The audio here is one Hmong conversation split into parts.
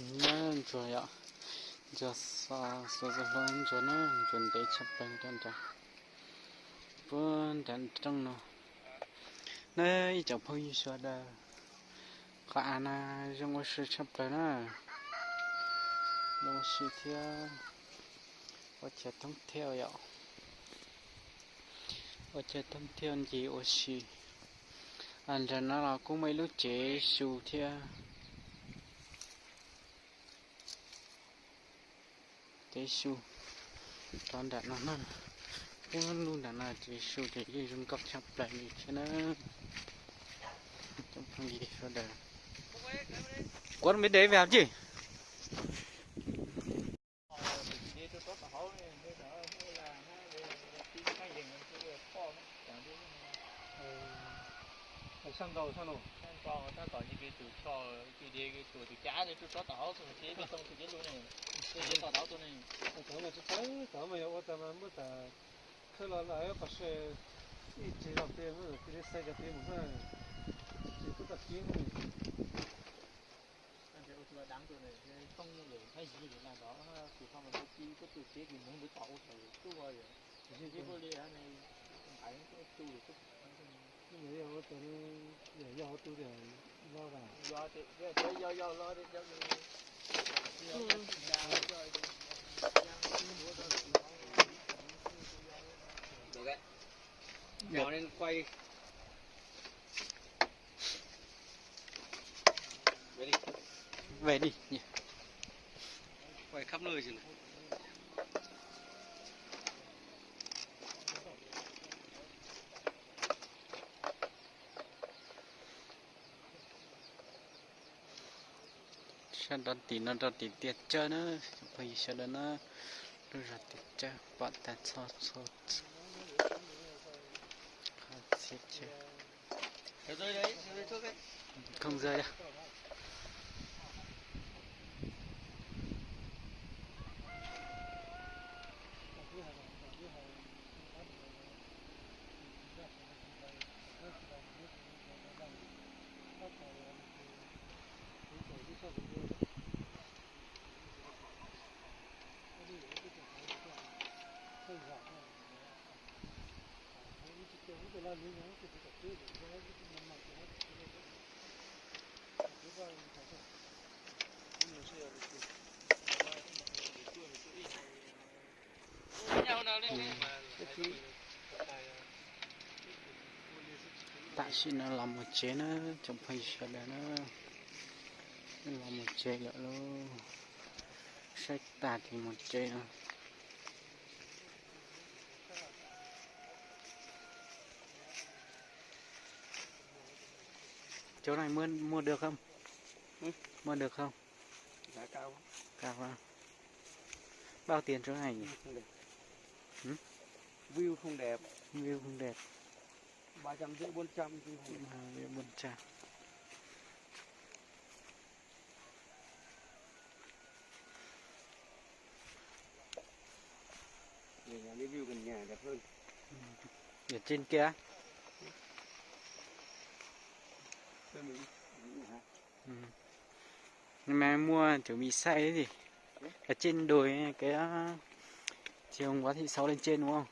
Ntsuag yom, ntsuag xov xov ntsuag na, ntsuag ntev tshaj plaws rau nram, puag nram rooj no. Na ib tsoom phooj ywg sawv daws, qhov av na zoo ua si tshaj plaws na, zoo ua si thiab ua chaw thoob thiaj yom, ua chaw thoob thiaj ncig ua si. Nram no los kuj muaj ib lub tsev su thiab. Tsev su rau nram no na, puag lub nram no tsev su ces yeej zoo nkauj tshaj plaws li thiab na. Cov phooj ywg sawv daws, kuv me dev về học chứ. Tov mas tsis txawv, tov mas yog ua tas mas muab tas khawb los lawm qhov se ib tsev zog peb mus cia li xaiv cov peb mus na, tsis pub tag kib. Yog ua tas, yog ua tus tias lo tas. Về đi. Sab nrov tim no rau tim tiaj tsawb na, phooj ywg sawv daws na, lub zos tiaj tsawb pom tas txhua txhua qhov txhia chaw. Không giờ ya. Tam sim no los mus tsev na, tsoom phooj ywg sawv daws na, los mus tsev lawm lauj, saib tas ces mus tsev no. Chỗ này mua mua được không? Mua được không? Cao quá. Bao tiền chỗ này nhỉ? View không đẹp. View không đẹp. Ba trăm rưỡi, bốn trăm, view không đẹp. À, view bốn trăm. Nhà, nhà review gần nhà đẹp hơn. Ở trên kia. Bên mình, mình hả? Ừ. Nhưng mà mua chuẩn bị xây cái gì? Ở trên đồi cái, ờ, trường võ thị sáu lên trên đúng không?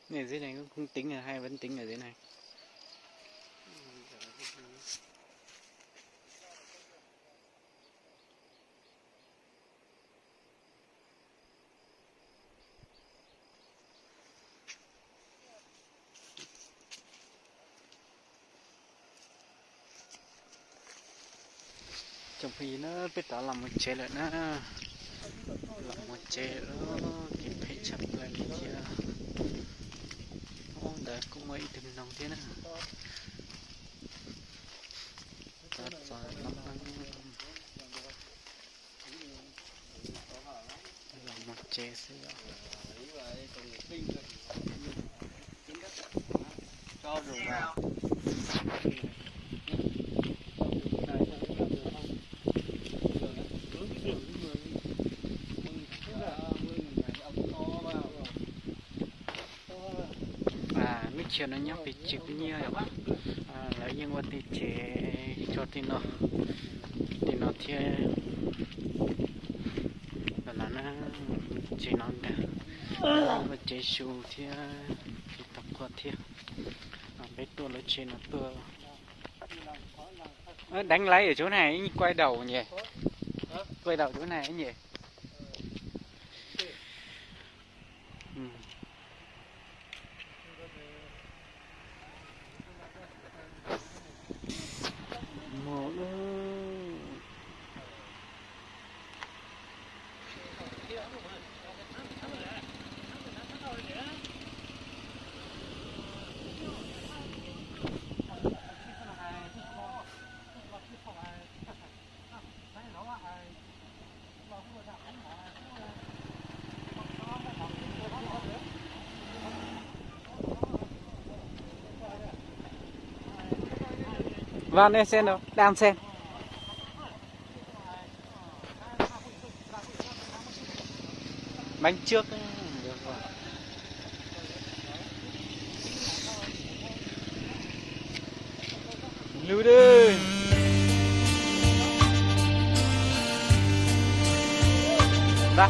Này dưới này cũng không tính là hay, vẫn tính ở dưới này. Tsoom phooj ywg na, peb rov los mus tsev lawm na. Los mus tsev lawm, kev phem tshaj plaws li thiab. Ub, ntawd kuj muaj ib tug noog thiab na. Txog txog los, los mus tsev xwb yom. Chaw no nyob pes tsawg nyiaj yom. Lawv yeej ua tej tsev tso tej no, tej no thiab. Los na, tsev no ntag, ua tsev su thiab, tsev tau qhua thiab. Peb tuaj lawv tsev no tuaj. Đánh lái ở chỗ này, quay đầu nhỉ? Quay đầu chỗ này nhỉ? Vâng, em xem rồi, đang xem. Bánh trước. Lư đi. Đó.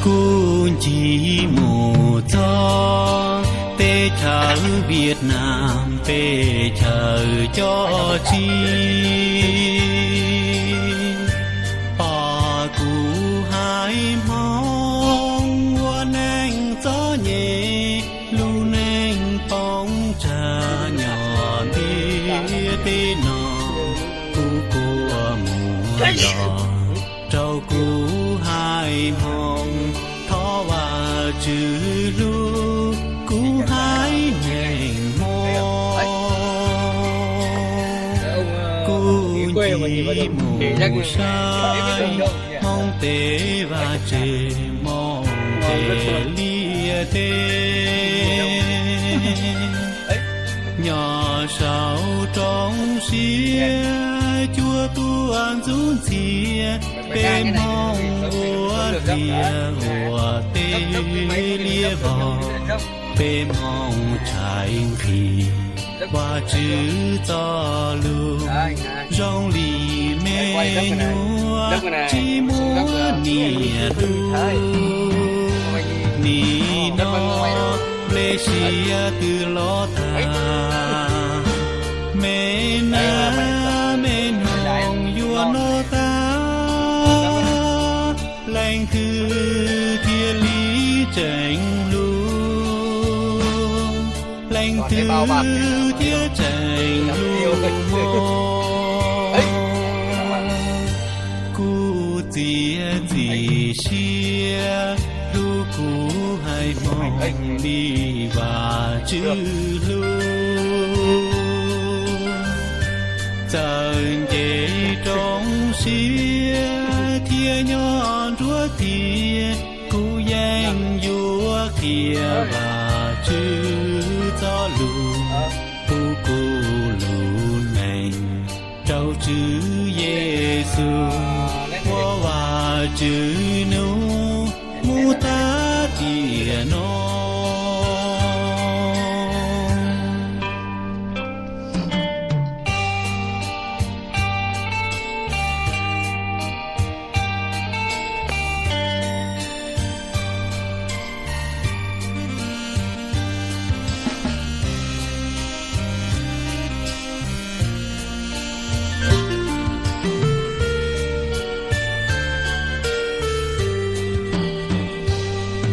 Kuv ncig mus txog teb chaws Vietnam, teb chaws cob txig, pom kuv haiv Hmoob ua neej txom nyem, lub neej poob tsag nyob ntiaj teb no. Kuv kua muag nto rau kuv haiv Hmoob, thov Vajtswv hlub kuv haiv neeg Hmoob. Kuv ncig mus saib Hmoob tej vaj tse, Hmoob tej liaj teb, nyob saum roob siab cuaj tuaj ntxub ntxias peb Hmoob ua liaj ua teb liab vog, peb Hmoob tshais nqhis Vajtswv txoj lus zoo li me nyuam tsis muaj niam dub. Nim no nplej siab twb los tag, me nab me noog yuav noj tag, leej twg thiaj li tseem hlub, leej twg thiaj tseem hlub Hmoob. Kuv txiav txim siab hlub kuv haiv Hmoob li Vajtswv hlub. Txawm nce roob siab thiab nyob nruab tiaj, kuv yeej yuav qhia Vajtswv txoj lus, pub kuv lub neej rau Tswv Yexus, ua Vajtswv nug mus tag tiam no.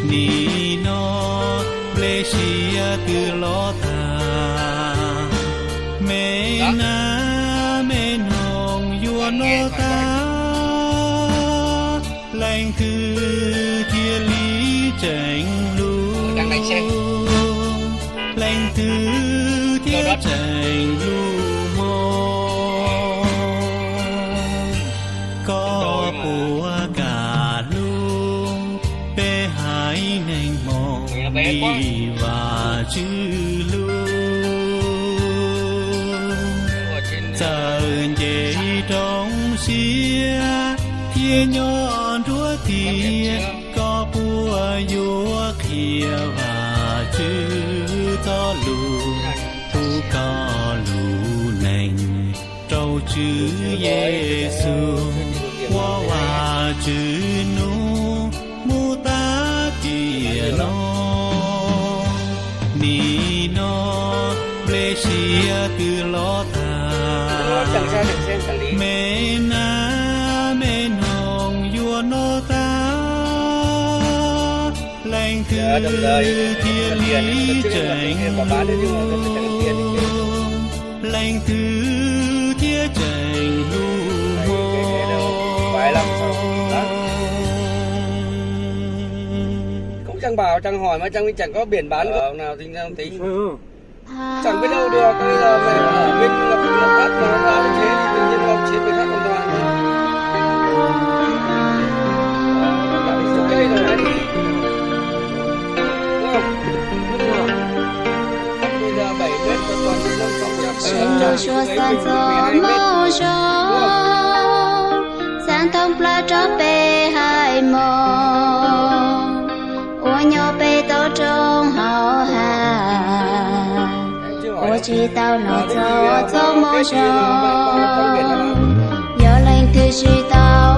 Nim no nplej siab twb los tag, me nab me noog yuav noj tag, leej twg thiaj li tseem hlub, leej twg thiaj tseem hlub Hmoob. Koj puas kam Li Vajtswv hlub, txawm nce rooj siab thiab nyob nruab tiag, koj puas yuav qhia Vajtswv txoj lus, hu koj lub neej rau Tswv Yexus, ua Vajtswv nus mus tas tiam no. Nim no nplej siab twb los tag, me nab me noog yuav noj tag, leej twg thiaj li tseem hlub? Leej twg thiaj tseem hlub hmo? Cũng chẳng bảo, chẳng hỏi mà chẳng, chẳng có biển bán có nào tính, tính. Chẳng biết đâu được, bây giờ mày ở bên Ngọc Ngọc Cát mà ra như thế thì tự nhiên Ngọc Chiến người khác còn toàn. Cái này là cái gì? Đúng không? Đúng rồi. Bây giờ bảy mét mà toàn năm sáu trăm. Sawv ntxov suav xav ntxov mloog zoo, xav thoob plaws rau peb haiv Hmoob uas nyob pem toj roob hauv hav, uas tsis tau hnov txog txoj moo zoo. Yog leej twg tsis tau